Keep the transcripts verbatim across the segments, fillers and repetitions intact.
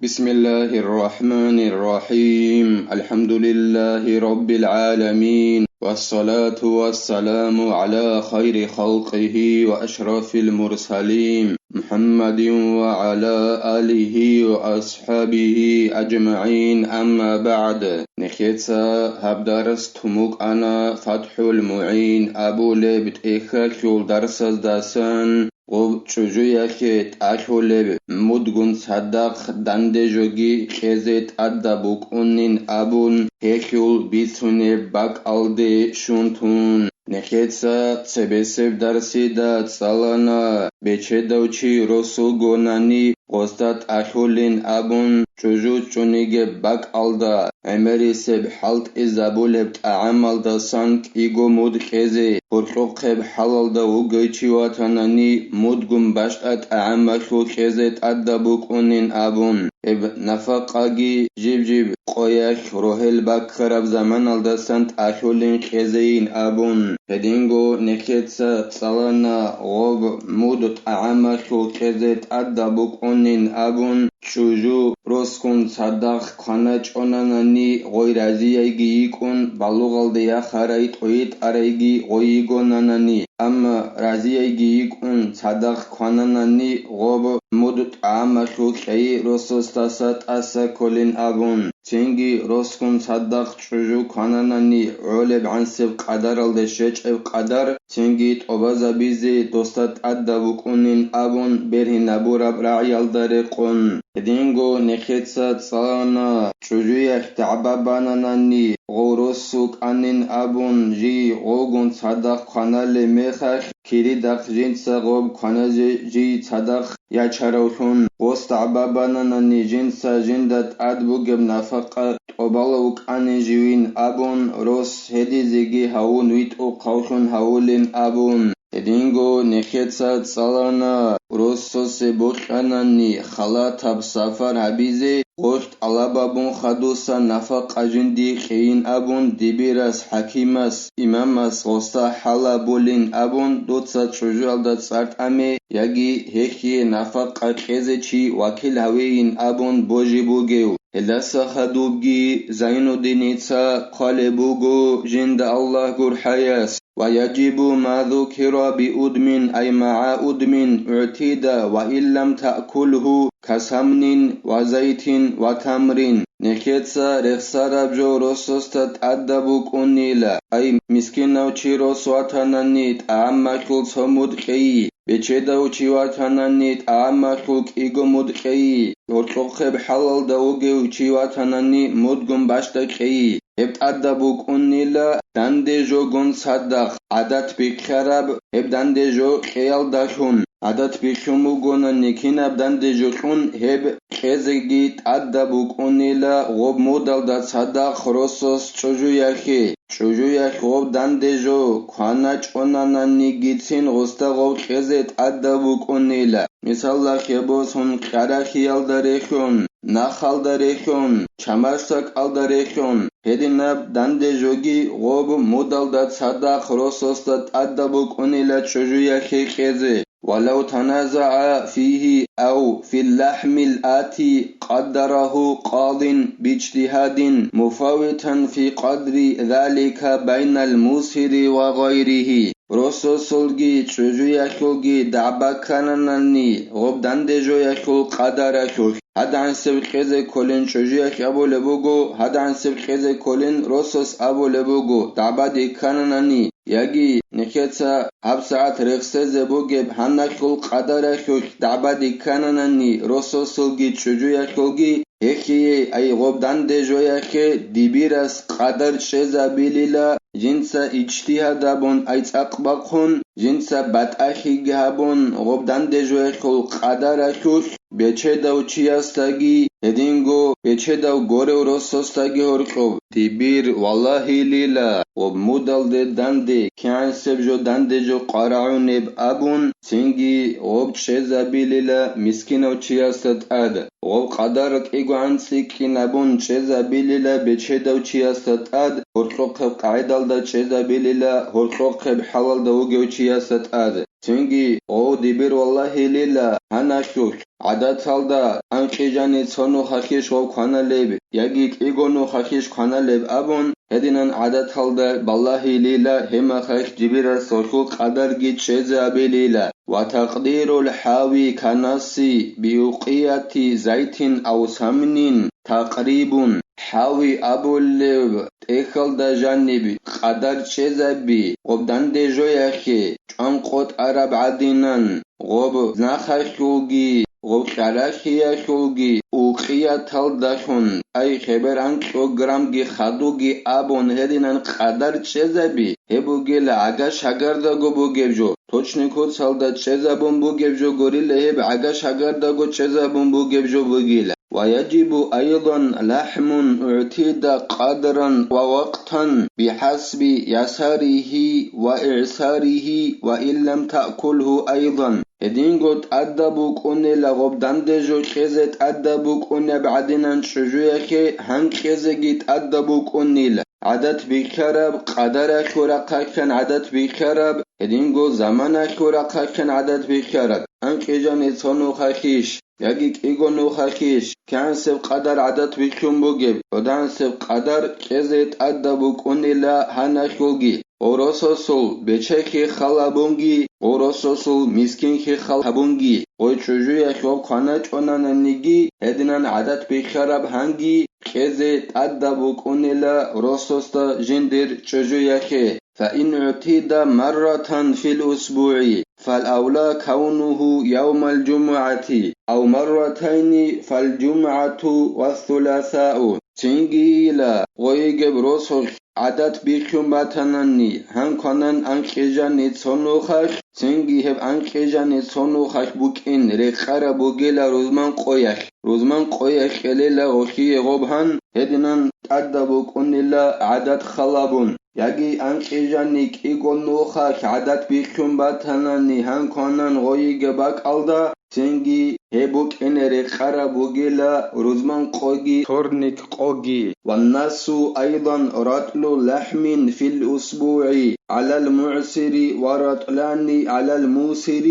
بسم الله الرحمن الرحيم. الحمد لله رب العالمين. والصلاة والسلام على خير خلقه وأشرف المرسلين محمد وعلى آله وأصحابه أجمعين. أما بعد. Нехеца гьаб дарс тумукъана ФатхӀул МугӀин абулеб тӀехьалъул дарсаздасан. Гъоб чӀужуялъе тӀалъулеб мудгун цадахъ дандежоги кьезе тӀадаб букӀунин абун, гьелъул бицунеб бакӀалде щун тун. Нехеца цебесеб дарсида цӀалана, бечедав чи росулгонани гъосда тӀалъулин абун, чӀужу чӀунигеб бакӀалда гӀемерисеб хӀалтӀизабулеб тӀагӀамалдасан кӀиго муд кьезе, гьоркьохъеб хӀалалда вугев чи ватанани, мудгун бащтӀа тӀагӀамалъул кьезе тӀадаб букӀунин абун, гьеб нафакъаги жиб-жиб къоялъ рогьел баккараб заманалдасан тӀалъулин кьезейин абун, гьединго нехеца цӀалана гъоб муд тӀагӀамалъул кьезе тӀадаб букӀунин абун, чӀужу росгун цадахъ кваначӀонанани гъой разияйги йикӀун, балугъалде яхарай тӀойтӀарайги гъой йигонанани, амма разияйги йикӀун цадахъ квананани гъоб муд тӀагӀамалъул кьей росасдаса тӀаса кколин абун, цинги росгун цадахъ чӀужу квананани гӀолеб гӀансеб къадаралде щечӀеб къадар, цинги тӀобазабизе досда тӀадаб букӀунин абун бергьинабураб рагӀиялда рекъон. Гьединго нехеца цӀалана, чӀужуялъ дагӀба бананани, гъов росу кӀанин абун, жий гъовгун цадахъ кваналеб мехалъ, киридахъ жинца гъоб кваназе жий цадахъ ячаравлъун, гъос дагӀба бананани, жинца жинда тӀад бугеб нафакъа тӀобалав вукӀанин живин абун, рос гьедизеги гьавун витӀухъавлъун гьавулин абун. Гьединго нехеца цӀалана, росасе бокьанани халатаб сафар гьабизе, гъолъ тӀалабабун хадуса нафакъа жинди кьейин абун, дибирас, хӀакимас, имамас гъоса хӀалабулин абун, дуца чӀужуялда цӀар тӀаме яги гьехие нафакъа кьезе чи вакил гьавейин абун божи бугев. Гьелдаса хадубги Зайнуддиница хъвалеб буго жинда Аллагь гурхӀаяс: «ويجب ما ذكر بأدم، أي مع أدم، اعتد وإن لم تأكله، كسمن وزيت وتمر». Нехеца рехсараб жо росасда тӀадаб букӀунила, ай, мискинав чи рос ватанани тӀагӀамалъул цо муд кьейи, бечедав чи ватанани тӀагӀамалъул кӀиго муд кьейи, гьоркьохъеб хӀалалда вугев чи ватанани мудгун бащтӀа кьейи. Гьеб тӀадаб букӀунила данде жогун цадахъ гӀадат бихьараб, гьеб данде жо кьеялдалъун, гӀадат бихьун бугонани кинаб данде жо кьун, гьеб кьезеги тӀадаб букӀунила гъоб мудалда цадахъ росас чӀужуялъе. ЧӀужуялъ гъоб данде жо кваначӀонананигицин гъосда гъоб кьезе тӀадаб букӀунила. Мисалалъе босун, кьарахиялда релълъун, нахалда релълъун, чамасдакӀалда релълъун, гьединаб данде жоги гъоб мудалда цадахъ росасда тӀадаб букӀунила чӀужуялъе кьезе. ولو تنازع فيه أو في اللحم الآتي قدره قاض باجتهاد مفوتا في قدر ذلك بين الموسر وغيره. Росасулги чӀужуялъулги дагӀба ккананани гъоб данде жоялъул къадаралъулъ, гьадгӀансеб кьезе кколин чӀужуялъ абулеб буго, гьадгӀансеб кьезе кколин росас абулеб буго, дагӀбаде ккананани, яги нехеца гьабсагӀат рехсезе бугеб гьаналъул къадаралъулъ дагӀбаде ккананани росасулги чӀужуялъулги, гьехие, ай гъоб данде жояхъе дибирас къадар чӀезабилила, жинца ижтигьад гьабун, ай цӀакъ бахъун, жинца батӀалъиги гьабун, гъоб данде жоялъул къадаралъулъ бечедав чиясдаги, гьединго бечедав горев росасдаги гьоркьоб. Дибир валагьилила, гъоб мудалде данде, кигӀансеб жо данде жо къварагӀунеб абун, цинги гъоб чӀезабилила мискинав чиясда тӀад. Гъоб къадар кӀигогӀан цӀикӀкӀинабун чӀезабилила бечедав чиясда тӀад, гьоркьохъеб къагӀидалда чӀезабилила гьоркьохъеб хӀалалда вугев чиясда тӀад. Цинги гъов дибир валлагьилила гьаналъулъ, гӀадаталда анкьижани цо нухалъищ гъов кваналеб яги кӀиго нухалъищ кваналеб абун, гьединан гӀадаталда балагьилила гьемахалъ дибирас гъолъул къадарги чӀезабилила. Ва такъдирул хӀави канасси биукъияти зайтин ав самнин такърибун, хӀави абулев тӀехьалда жаниб къадар чӀезаби, гъоб дандежояхъе, чӀванкъотӀараб гӀадинан, гъоб нахалъулги, гъоб кьарахиялъулги, укъияталдалъун, ай хебер анкьго грамги хадуги абун гьединан къадар чӀезаби, гьеб бугила гӀага-шагардаго бугеб жо, точно куцалда чӀезабун бугеб жо гурила гьеб гӀага-шагардаго чӀезабун бугеб жо бугила. Ва яжибу айдан лахӀмун угӀтида къадран ва вакътан бихӀасби ясаригьи ва игӀсаригьи ва ин лам таъкулгьу айдан. Гьединго тӀадаб букӀунила гъоб дандежо кьезе тӀадаб букӀунеб гӀадинан чӀужуяхъе гьан кьезеги тӀадаб букӀунила. ГӀадат бихьараб, къадаралъул рахъалъан гӀадат бихьараб, гьединго заманалъул рахъалъан гӀадат бихьараб, анкьижани цо нухалъищ яги кӀиго нухалъищ, кигӀансеб къадар гӀадат бихьун бугеб, гьодансеб къадар кьезе тӀадаб букӀунила гьаналъулги, гъов росасул бечелъи хал гьабунги, гъов росасул мискинлъи хал гьабунги, гъой чӀужуялъ гъоб кваначӀонананиги, гьединан гӀадат бихьараб гьанги кьезе тӀадаб букӀунила росасда жиндир чӀужуялъе. فإن اعتيد مرة في الأسبوع، فالأولى كونه يوم الجمعة، أو مرتين، فالجمعة والثلاثاء. Цинги ила, гъойигеб росулъ гӀадат бихьун батанани, гьанкванан анкьижани цо нухалъ, цинги гьеб анкьижани цо нухалъ букӀин рекъараб бугила рузман къоялъ. Рузман къоялъ кьелила гъолъие гъоб гьан, гьединан тӀадаб букӀунила гӀадат хал гьабун. Яги анкьижани кӀиго нухалъ гӀадат бихьун батанани гьанкванан гъойиги бакӀалда, цинги гьеб букӀине рекъараб бугила рузман къоги, вторник къоги. والنص أيضا رطل لحم في الأسبوع على المعسر ورطلان على الموسر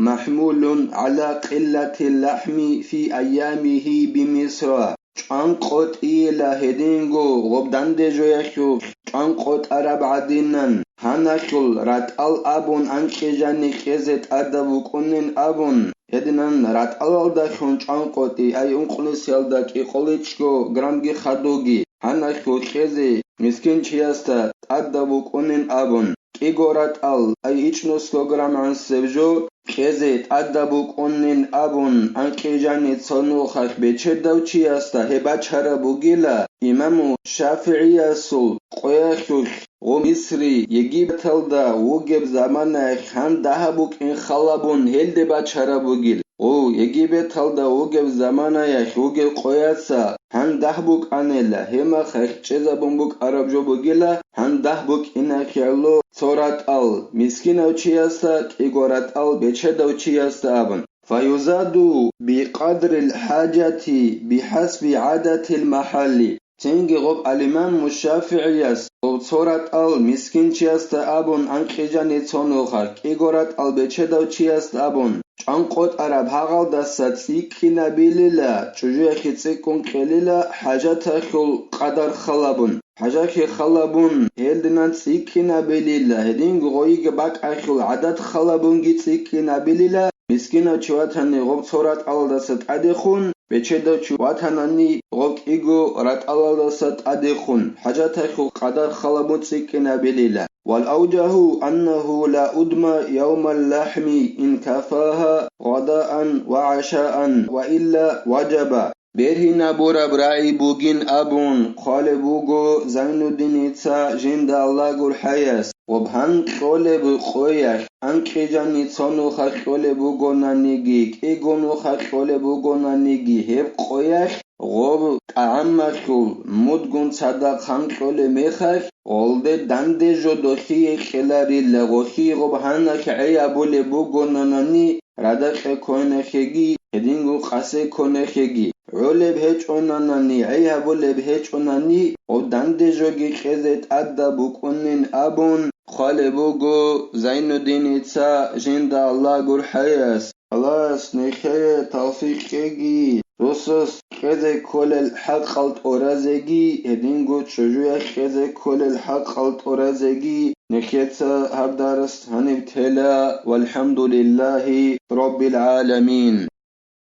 محمول على قلة اللحم في أيامه بمصر. ЧӀванкъотӀила гьединго гъоб дандежоялъулъ чӀванкъотӀараб гӀадинан, гьаналъул ратӀал абун анкьижани кьезе тӀадаб букӀунин абун, гьединан ратӀалалдалъун чӀванкъотӀи, ай ункънусиялда кӀикъоличӀго грамги хадуги, гьаналъул кьезе мискинчиясда тӀадаб букӀунин абун. КӀиго ратӀал, ай ичӀнусго грамгӀансеб жо, кьезе тӀадаб букӀунин абун анкьижани цо нухалъ бечедав чиясда гьеб бачараб бугила, имаму ШафигӀиясул къоялъулъ гъо Мисри, Египеталда вугеб заманаялъ гьан дагьаб букӀин хал гьабун гьелде бачараб бугил. Гъо Египеталда вугеб заманаялъ вугев къояца гьан дагь букӀанила, гьемахалъ чӀезабун букӀараб жо бугила, гьан дагь букӀиналъе гӀоло цо ратӀал мискинав чиясда, кӀиго ратӀал бечедав чиясда абун. فيزاد بقدر الحاجة بحسب عادة المحل. Цинги гъоб алимам ШафигӀияс гъоб цо ратӀал мискинчиясда абун анкьижани цо нухалъ, кӀиго ратӀал бечедав чиясда абун, чӀванкъотӀараб гьагъалдаса цӀикӀкӀинабилила, чӀужуялъе цӀикӀкӀун кьелила, хӀажаталъул къадар хал гьабун. ХӀажалъе хал гьабун, гьелдинан цӀикӀкӀинабилила, гьединго гъойиги бакӀалъул гӀадат хал гьабунги цӀикӀкӀинабилила, мискинав чи ватани гъоб цо ратӀалалдаса тӀадехун, бечедав чи ватанани гъоб кӀиго ратӀалалдаса тӀадехун, хӀажаталъул къадар хал гьабун цӀикӀкӀинабилила. والأوجه أنه لا أدم يوم اللحم إن كفاها غداء وعشاء وإلا وجب. Бергьинабураб рагӀи бугин абун хъвалеб буго Зайнуддиница жинда Аллагь гурхӀаяс, гъоб гьан кьолеб къоялъ анкьижани цо нуха кьолеб бугонаниги, кӀиго нуха кьолеб бугонаниги, гьеб къоялъ гъоб тӀагӀамалъул мудгун цадахъ гьан кьолеб мехалъ, гъолде данде жо долъие кьеларила, гъолъие гъоб гьаналъ гӀей абулеб бугонанани, радакье ккоялъеги, гьединго къасе ккоялъеги. гӀолеб гьечӀонанани, гӀей гьабулеб гьечӀонани, гъоб данде жоги кьезе тӀадаб букӀунин абун хъвалеб буго Зайнуддиница жинда Аллагь гурхӀаяс. Аллагьас нехее тавфикъ кьеги, досас кьезе кколел хӀакъал тӀоразеги, гьединго чӀужуялъ кьезе кколел хӀакъал тӀоразеги нехеца гьаб дарс гьаниб тела, валхӀамдулиллагьи раббил гӀаламин.